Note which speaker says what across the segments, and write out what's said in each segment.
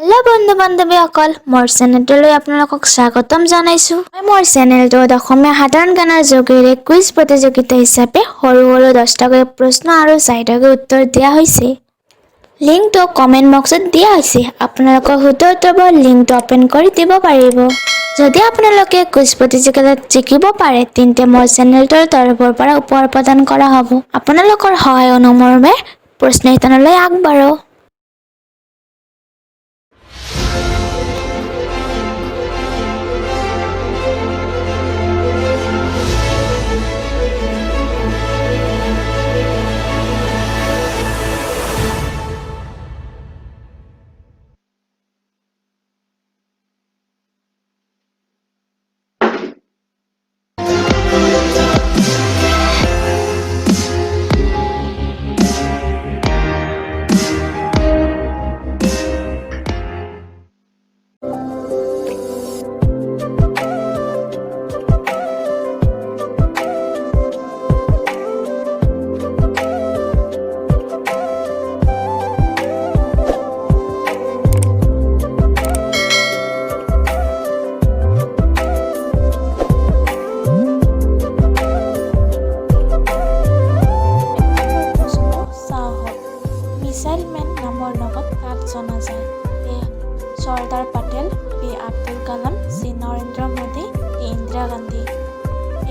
Speaker 1: Hello' বন্ধু বান্ধৱীসকল, মোৰ চেনেলটোলৈ আপোনালোকক স্বাগতম জনাইছোঁ। মই মোৰ চেনেলটোত অসমীয়া সাধাৰণ জ্ঞানৰ যোগেৰে কুইজ প্ৰতিযোগিতা হিচাপে সৰু সৰু 10টাকৈ প্ৰশ্ন আৰু 4টাকৈ উত্তৰ দিয়া হৈছে। লিংকটো কমেণ্ট বক্সত দিয়া হৈছে। আপোনালোকৰ শুদ্ধ উত্তৰবোৰ লিংকটো অ'পেন কৰি দিব পাৰিব। যদি আপোনালোকে কুইজ প্ৰতিযোগিতাত জিকিব পাৰে, তেন্তে মোৰ চেনেলটোৰ তৰফৰ পৰা উপহাৰ প্ৰদান কৰা হ'ব। আপোনালোকৰ সহায় অনুমৰ্মে প্ৰশ্ন শিতানলৈ আগবাঢ়ো। 1 নম্বৰ প্ৰশ্ন চাওঁ আহক। মিছাইল মেন নামৰ লগত কাক জনা যায়? A Sardar Patel, B Abdul Kalam, C Narendra Modi, D Indira Gandhi.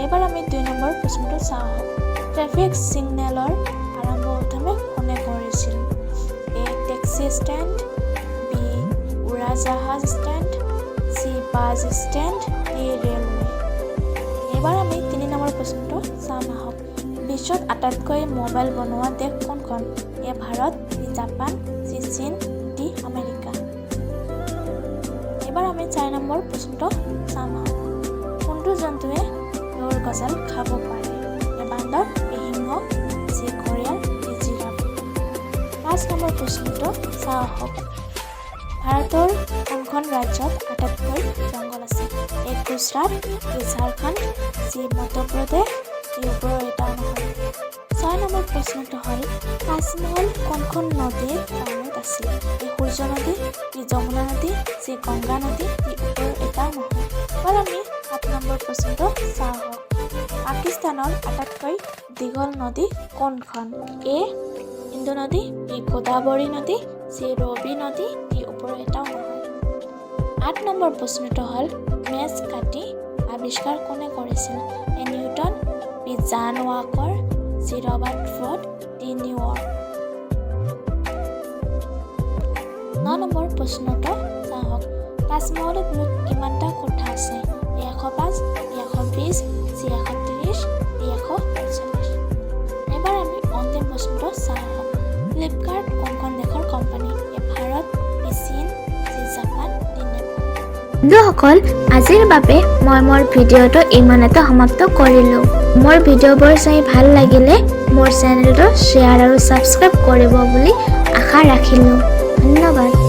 Speaker 1: এইবাৰ আমি 2 নম্বৰ প্ৰশ্নটো চাওঁ আহক। ট্ৰেফিক ছিগনেলৰ আৰম্ভ প্ৰথমে কোনে কৰিছিল? এ টেক্সি ষ্টেণ্ড, বি উৰাজাহাজ stand, C bus stand, D railway. এইবাৰ আমি 3 নম্বৰ প্ৰশ্নটো চাম আহক। বিশ্বত আটাইতকৈ মোবাইল বনোৱা দেশ কোনখন? এ ভাৰত, বি জাপান, চি চীন, ডি আমেৰিকা। এইবাৰ আমি 4 নম্বৰ প্ৰশ্নটো চাম আহক। কোনটো জন্তুৱে লোৰ গজাল খাব পাৰে? এ বান্দৰ, বি সিংহ, চি ঘৰিয়াল, ডি জিৰাফ। 5 নম্বৰ প্ৰশ্নটো চাওঁ আহক। ভাৰতৰ কোনখন ৰাজ্যত আটাইতকৈ জংঘল আছে? A Gujarat, B Jharkhand, C Madhya Pradesh, D ওপৰৰ এটাও নহয়। 6 নম্বৰ প্ৰশ্নটো হ'ল, তাজমহল কোনখন নদীৰ পাৰত আছিল? এ সূৰ্য নদী, বি যমুনা নদী, চি গংগা নদী, ডি ওপৰৰ এটাও নহয়। এবাৰ আমি 7 নম্বৰ প্ৰশ্নটো চাওঁ আহক। পাকিস্তানৰ আটাইতকৈ দীঘল নদী কোনখন? এ সিন্ধু নদী, বি গোদাবৰী নদী, চি ৰবি নদী, ডি ওপৰৰ এটাও নহয়। 8 নম্বৰ প্ৰশ্নটো হ'ল, মেচ কাঠি আৱিষ্কাৰ কোনে কৰিছিল? এ নিউটন, বি জান walker, C Robert fraud, D New York. 9 number প্ৰশ্নটো চাওক। তাজমহলত মুঠ কিমানটা কোঠা আছে? এ 105, বি 120, চি 130, ডি 145। এবাৰ আমি অন্তিম প্ৰশ্নটো চাওঁ আহক। ফ্লিপকাৰ্ট কোনখন দেশৰ কোম্পানী? এ ভাৰত, বি চীন, চি জাপান, ডি নেপাল। বন্ধুসকল, আজিৰ বাবে মই মোৰ ভিডিঅ'টো ইমানতে সমাপ্ত কৰিলোঁ। মোৰ ভিডিঅ'বোৰ চাই ভাল লাগিলে মোৰ চেনেলটো শ্বেয়াৰ আৰু ছাবস্ক্ৰাইব কৰিব বুলি আশা ৰাখিলোঁ। ধন্যবাদ।